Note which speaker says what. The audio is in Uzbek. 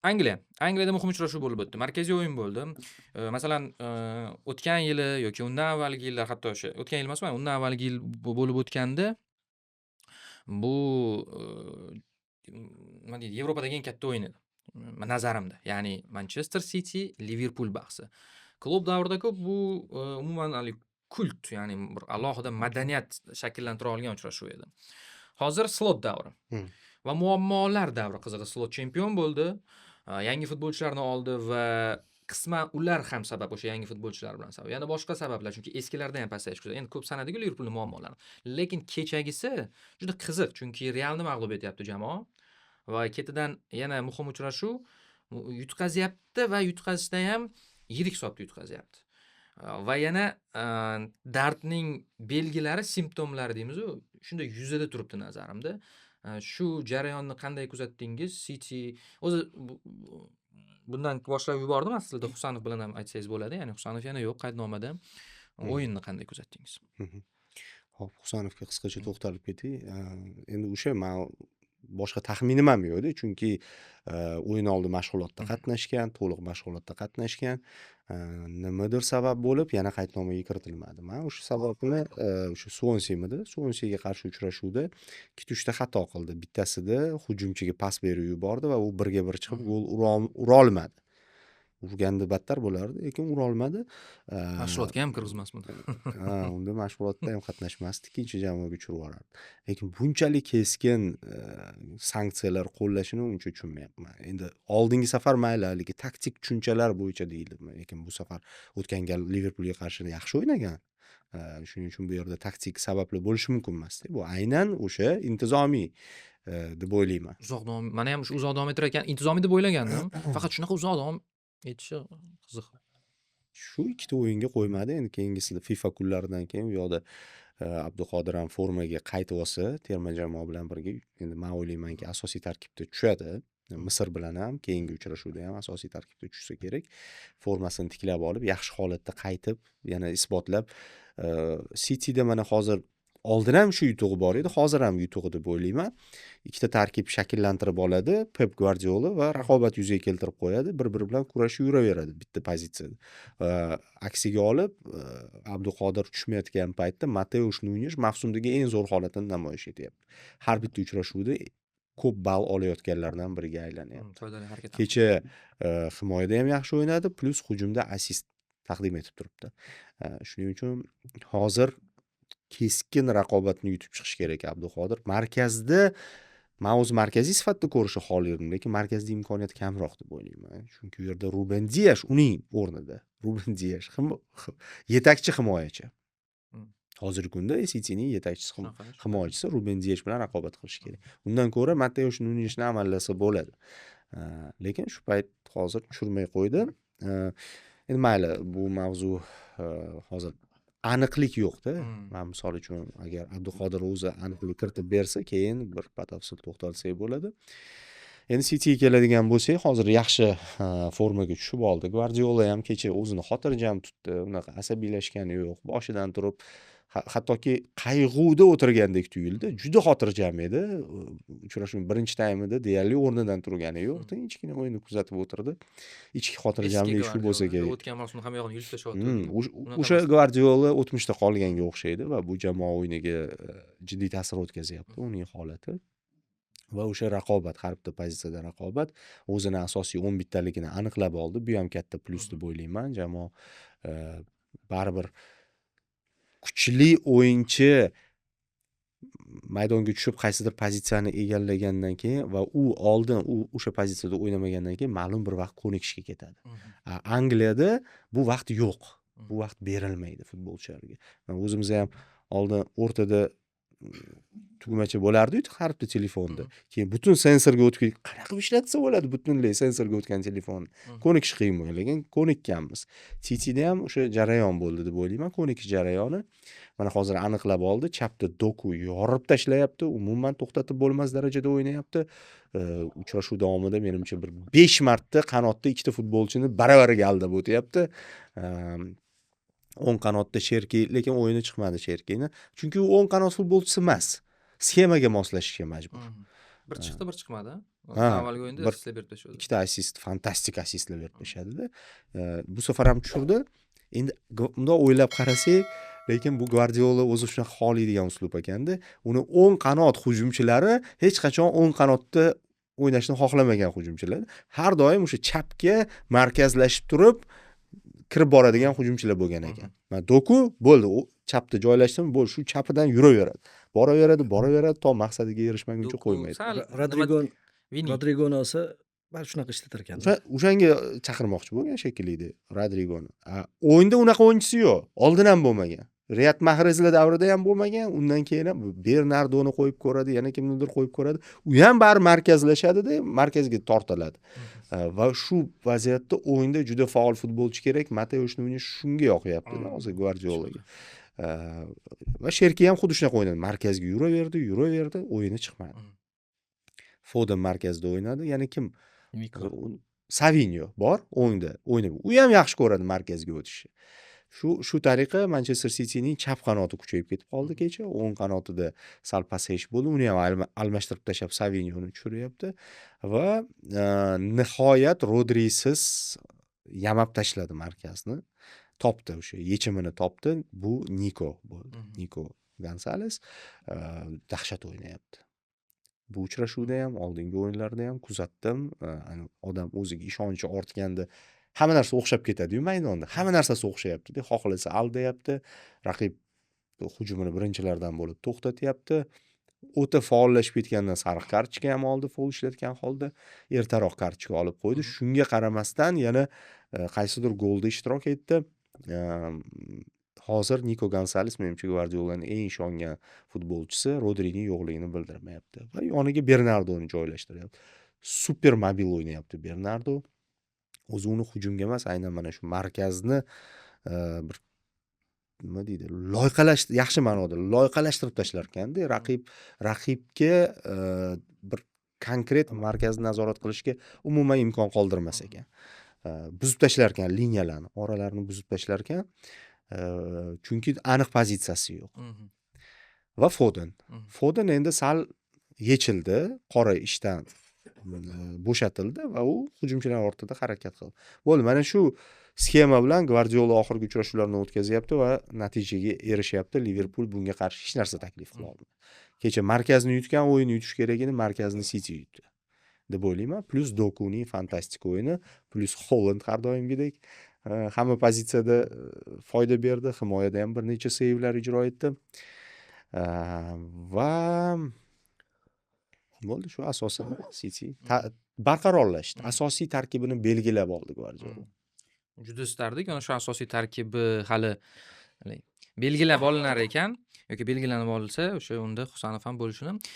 Speaker 1: Angliya. Angliyada muhim uchrashuv bo'lib o'tdi. Markaziy o'yin bo'ldi. Masalan, o'tgan yili yoki undan avvalgi yillar, hatto o'sha o'tgan yil emas, undan avvalgi yil bo'lib o'tganda bu, nima deydi, Yevropadagi eng katta o'yin edi nazarimda. Ya'ni Manchester City Liverpool bahsi. Klopp davrida-ku bu umuman haligi kult, ya'ni bir alohida madaniyat shakllantira olgan uchrashuv edi. Hozir Slot davri va muammolar davri. Qizig'i, Slot chempion bo'ldi. Yangi futbolchilarni oldi va qisman ular ham sabab, o'sha yangi futbolchilar bilan sabab. Yana boshqa sabablar, chunki eskilarda ham pasayish kuzatiladi. Endi ko'p sanadiku Liverpoolning muammolarini. Lekin kechagisi juda qiziq, chunki Realni mag'lub etyapti jamoa va ketidan yana muhim uchrashuv yutqazyapti va yutqazishda ham yirik hisobda yutqazyapti. Va yana dardning belgilari, simptomlari deymiz-u, shunday yuzada turibdi nazarimda. Shu jarayonni qanday kuzatdingiz? City o'zi bundan boshlab yubordim aslida, Husanov bilan ham aytsangiz bo'ladi. Ya'ni Husanov yana yo'q qaydnomada. O'yinni qanday kuzatdingiz?
Speaker 2: Xo'p, Husanovga qisqacha to'xtalib ketay. Endi o'sha man boshqa taxminim ham yo'qda, chunki o'yin oldi mashg'ulotda qatnashgan, to'liq mashg'ulotda qatnashgan. Nimadir sabab bo'lib, yana qaydnomaga kiritilmadi. Man o'sha sababini o'sha Suonsimidi? Suonsiga qarshi uchrashuvda ikkita uchta xato qildi. Bittasida hujumchiga pas berib yubordi va u birga bir chiqib gol urolmadi. Urganda battar bo'lardi, lekin urolmadi.
Speaker 1: Mashg'ulotga ham kirgizmasmidi?
Speaker 2: Ha, unda mashg'ulotda ham qatnashmasdi, ikkinchi jamoaga tushirib yuborardi. Lekin bunchalik keskin sanksiyalar qo'llashini uncha tushunmayapman. Endi oldingi safar mayli, haligi taktik tushunchalar bo'yicha deyildi. Lekin bu safar o'tgan gal Liverpoolga qarshi yaxshi o'ynagan. Shuning uchun bu yerda taktik sabablar bo'lishi mumkin emasda. Bu aynan o'sha intizomiy deb o'ylayman.
Speaker 1: Uzoq davom, mana ham shu uzoq davom ettirar ekan, intizomiy deb o'ylagandim. Faqat shunaqa uzoq davom etishi qiziq.
Speaker 2: Shu ikkita o'yinga qo'ymadi. Endi keyingisida FIFA kunlaridan keyin u yoqda Abduqodir ham formaga qaytib olsa, terma jamoa bilan birga, endi man o'ylaymanki, asosiy tarkibda tushadi. Misr bilan ham keyingi uchrashuvda ham asosiy tarkibda tushsa kerak. Formasini tiklab olib, yaxshi holatda qaytib, yana isbotlab, Cityda mana hozir oldin ham shu yutug'i bor edi, hozir ham yutug'i deb o'ylayman. Ikkita tarkib shakllantirib oladi Pep Gvardiola va raqobat yuzaga keltirib qo'yadi. Bir-biri bilan kurashib yuraveradi bitta pozitsiyada. Va aksiga olib, Abduqodir tushmayotgan paytda Mateush Nunesh mavsumdagi eng zo'r holatini namoyish etyapti. Har bitta uchrashuvda ko'p ball olayotganlardan biriga aylanyapti.
Speaker 1: Foydali harakat.
Speaker 2: Kecha himoyada ham yaxshi o'ynadi, plyus hujumda assist taqdim etib turibdi. Shuning uchun hozir keskin raqobatni yutib chiqish kerak Abduqodir. Markazda man o'zi markaziy sifatida ko'rishni xohlardim, lekin markazda imkoniyat kamroq deb o'ylayman. Chunki u yerda Ruben Diash uning o'rnida. Ruben Diash yetakchi himoyachi. Hozirgi kunda Cityning yetakchisi
Speaker 1: Shunaqa.
Speaker 2: himoyachisi Ruben Diash bilan raqobat qilishi kerak. Undan ko'ra Mateush Nuneshni amallasa bo'ladi. Lekin shu payt hozir tushirmay qo'ydi. Endi mayli, bu mavzu hozir aniqlik yo'qda. Man misol uchun agar Abduqodir o'zi aniqlik kiritib bersa, keyin bir batafsil to'xtalsak bo'ladi. Endi Cityga keladigan bo'lsak, hozir yaxshi formaga tushib oldi. Gvardiola ham kecha o'zini xotirjam tutdi, unaqa asabiylashgani yo'q. Boshidan turib hattoki qayg'uda o'tirgandek tuyuldi. Juda xotirjam edi. Uchrashuvning birinchi taymida deyarli o'rnidan turgani yo'q. Tinchgina o'yinni kuzatib o'tirdi. Ichki xotirjamlik
Speaker 1: Eski
Speaker 2: shu bo'lsa
Speaker 1: Gvardiola.
Speaker 2: kerak.
Speaker 1: O'tgan mavsumda hamma yog'ini yulib tashlayapti. Unaqa
Speaker 2: O'sha
Speaker 1: emas.
Speaker 2: Gvardiola o'tmishda qolganga o'xshaydi va bu jamoa o'yiniga jiddiy ta'sir o'tkazyapti uning holati. Va o'sha raqobat, har bitta pozitsiyada raqobat, o'zini asosiy 11 taligini aniqlab oldi. Bu ham katta plyus deb o'ylayman. Jamoa baribir kuchli o'yinchi maydonga tushib qaysidir pozitsiyani egallagandan keyin va u oldin u o'sha pozitsiyada o'ynamagandan keyin ma'lum bir vaqt ko'nikishga ketadi. Angliyada bu vaqt yo'q. Bu vaqt berilmaydi futbolchilarga. Mana o'zimiz ham oldin o'rtada tugmacha bo'lardi-yu har bitta telefonda. Keyin butun sensorga o'tib qanaqa qilib ishlatsa bo'ladi butunlay sensorga o'tgan telefonni. Ko'nikish qiyin bo'lgan, lekin ko'nikkanmiz. Cityda ham o'sha jarayon bo'ldi deb o'ylayman. Ko'nikish jarayoni. Mana hozir aniqlab oldi. Chapda Doku yorib tashlayapti. Umuman to'xtatib bo'lmas darajada o'ynayapti. Uchrashuv davomida menimcha bir 5 marta qanotda ikkita futbolchini baravariga aldab o'tyapti. O'ng qanotda Cherki, lekin o'yini chiqmadi Cherkini. Chunki u o'ng qanot futbolchisi emas. Sxemaga moslashishga majbur.
Speaker 1: Bir chiqdi, bir chiqmadi.
Speaker 2: Ha,
Speaker 1: Avvalgi o'yinda assistlar berib tashladi.
Speaker 2: Ikkita assist, fantastik assistlar berib tashladida. Bu safar ham tushirdi. Endi bundoq o'ylab qarasak, lekin bu Gvardiola o'zi shunaqa xohlaydigan uslub ekanda. Uni o'ng qanot hujumchilari hech qachon o'ng qanotda o'ynashni xohlamagan hujumchilar. Har doim o'sha chapga markazlashib turib kirib boradigan hujumchilar bo'lgan ekan. Mana Doku bo'ldi, u chapda joylashdimi, bo'ldi, shu chapidan yuraveradi. Boraveradi, boraveradi, to maqsadiga erishmaguncha
Speaker 1: Doku
Speaker 2: qo'ymaydi.
Speaker 1: sal
Speaker 3: Rodrigo
Speaker 1: Vini.
Speaker 3: Rodrigoni olsa, baribir shunaqa ishlatar ekan.
Speaker 2: O'shanga chaqirmoqchi bo'lgan shekilli Rodrigoni. O'yinda unaqa o'yinchisi yo'q. Oldin ham bo'lmagan. Riyad Mahrezlar davrida ham bo'lmagan, undan keyin ham Bernardoni qo'yib ko'radi, yana kimnidir qo'yib ko'radi. U ham bari markazlashadida, markazga tortiladi. Va shu vaziyatda o'yinda juda faol futbolchi kerak. Mateus Nunes shunga yoqyapti hozir Gvardiolaga. Va Sherki ham xuddi shunaqa o'ynadi. Markazga yuraverdi, yuraverdi, o'yini chiqmadi. Foden markazda o'ynadi. Yana kim?
Speaker 4: Niko.
Speaker 2: Savinyo bor o'ngda o'ynab. U ham yaxshi ko'radi markazga o'tishni. Shu tariqa Manchester Cityning chap qanoti kuchayib ketib qoldi kecha. O'ng qanotida sal pasayish bo'ldi. Uni ham almashtirib tashlab Savinyoni tushiryapti va nihoyat Rodrisiz yamab tashladi markazni. Topdi, o'sha yechimini topdi. Bu Niko bo'ldi. Niko Gonsales dahshat o'ynayapti. Bu uchrashuvda ham, oldingi o'yinlarda ham kuzatdim. Odam o'ziga ishonchi ortganda hamma narsa o'xshab ketadi-yu maydonda. Hamma narsasi o'xshayapti-da. Xohlasa aldayapti. Raqib hujumini birinchilardan bo'lib to'xtatyapti. O'ta faollashib ketgandan sariq kartochka ham oldi, fol ishlatgan holda ertaroq kartochka olib qo'ydi. Shunga qaramasdan yana qaysidir golda ishtirok etdi. Hozir Niko Gonsales menimcha Gvardiolaning eng ishongan futbolchisi, Rodrining yo'qligini bildirmayapti va yoniga Bernardoni joylashtiryapti. Super mobil o'ynayapti Bernardo. O'zi uni hujumga emas, aynan mana shu markazni bir nima deydi, loyqalash, yaxshi ma'noda loyqalashtirib tashlar ekanda, raqibga bir konkret markazni nazorat qilishga umuman imkon qoldirmas ekan. Buzib tashlar ekan liniyalarni, oralarini buzib tashlar ekan. Chunki aniq pozitsiyasi yo'q. Va Foden. Foden endi sal yechildi, qora ishdan bo'shatildi va u hujumchilar ortida harakat qildi. Bo'ldi, mana shu sxema bilan Gvardiola oxirgi uchrashuvlarni o'tkazyapti va natijaga erishyapti. Liverpul bunga qarshi hech narsa taklif qila olmadi. Kecha markazni yutgan o'yinni yutish kerak edi, markazni City yutdi deb o'ylayman. Plyus Dokuning fantastik o'yini, plyus Holland har doimgidek hamma pozitsiyada foyda berdi, himoyada ham bir necha seyvlar ijro etdi. Va bo'ldi, shu asosan City barqarorlashdi. Asosiy tarkibini belgilab oldi Gvardiola.
Speaker 1: Juda istardik, ana shu asosiy tarkibi hali belgilab olinar ekan yoki belgilanib olinsa, o'sha unda Husanov ham bo'lishini.